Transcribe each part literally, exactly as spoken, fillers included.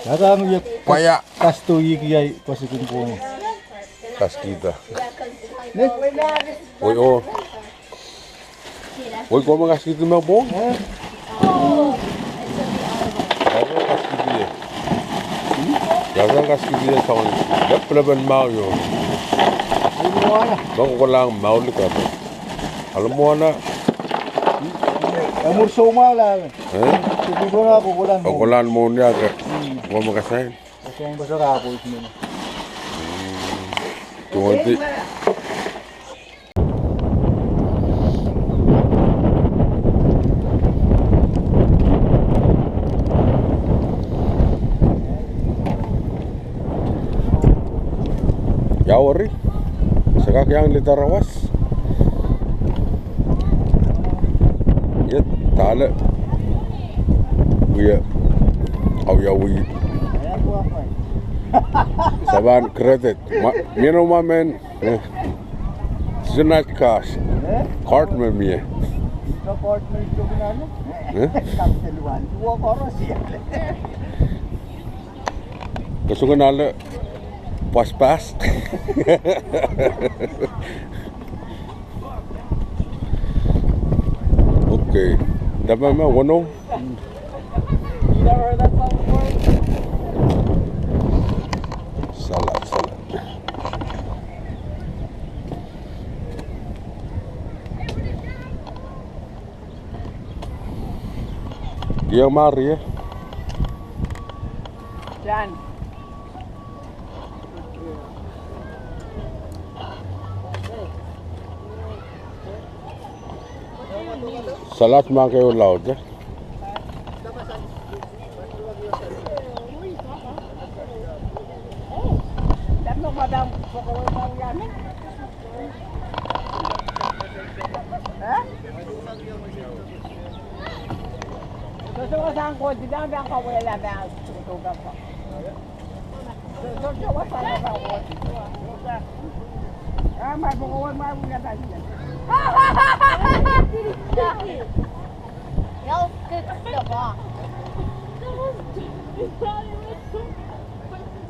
Ada me ye paya. Kasto iki ai pasikin pwong. Kaskihda. Ne? Oi, oh. Oi, komw kaskihdi me pwong? Eh? Ia sang kaskihdi ie. Ia sang kaskihdi ie sang. Ia pelepen mwahu io. Alamwana. Mwahu kokolang mwahu lika. Alamwana. Amur soma la. Eh? Kokolang mwohn ia ke. Komw kasain. Twenty. Ia weri, se kak iang lih aramas. Iet, dahla. Wie, awiawi. Sapan credit. Ma, mie no ma men. Eh. Sina kas. Eh? Card me mie. Eh? Ke sohte ale paspas. Okay. Dahme me wono? Salad, salad. Ia Maria. Jan. Salad ma ke ulaud, eh?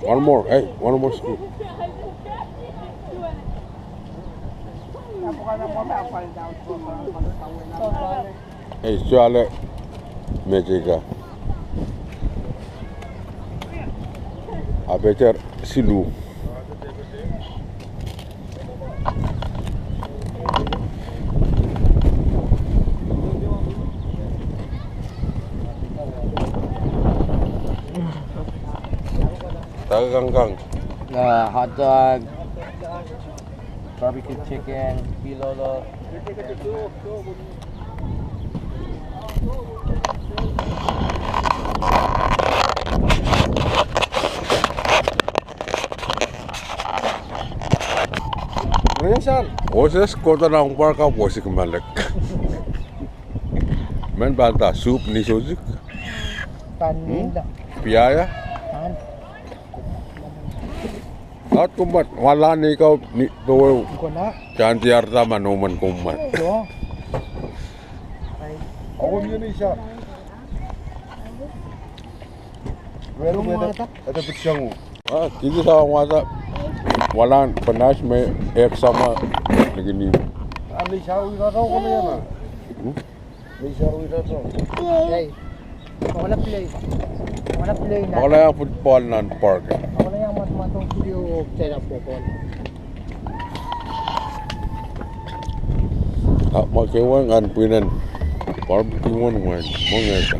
One more, hey, one more scoop. Ei, soale me teka. Apeter silu. Dake kangkang. Ah, hot dog. Barbecue chicken, pilolo. Oses kohda nan park ahpw wosik malek. Men pahn da soup ni sosik. Pahn da. Piaia. Pahn. At kummat, wala ni kau ni dowe. Kona. Jan diarda ma nomen kummat. Yo. Ako mie ni sa. Weru mata. Ada pichangu. Ah, kidi sa wata. Walan penas me ek sama lagi ni. Ani sa wi kata ko le na. Hmm? Hey, I wanna play. I wanna play now. Makola iang football nan park. I wanna iang mat, mat ong video set up football. Ah, ma ke wen ngan pwinen barbecue wen wen, mengeta.